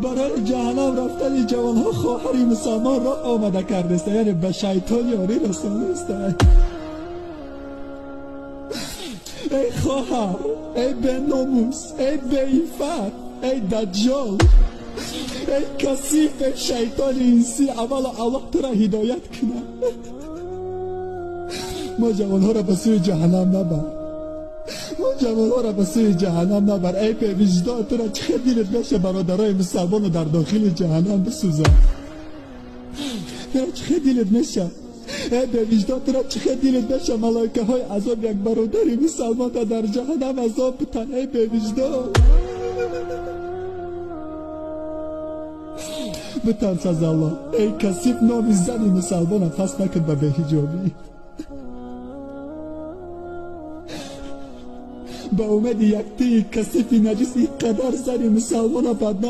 برای جهنم رفتن جوانها خواهری مسلمان را آماده کرده است، یعنی به شیطان یاری رسانده است. ای خواهر، ای به ناموس، ای به عفت، ای دجال، ای کثیف، ای شیطان انسی، اول الله تو را هدایت کنه. ما جوانها را به سوی جهنم نبر، ما جوانها را به سوی جهنم نبر. ای به وجدان تو را چه دلت بشه برادرای مسلمان رو در داخل جهنم بسوزن؟ تو را چه دلت میشه؟ ای به وجدان تو را چه دلت بشه ملائکه های عذاب یک برادر مسلمان را در جهنم عذاب بتن؟ ای به وجدان بترس از الله. ای کثیف، نام زن مسلمان پس نکن به بی‌حجابی. با امید یک تی کثیف نجس اینقدر زن مسلمان بدنام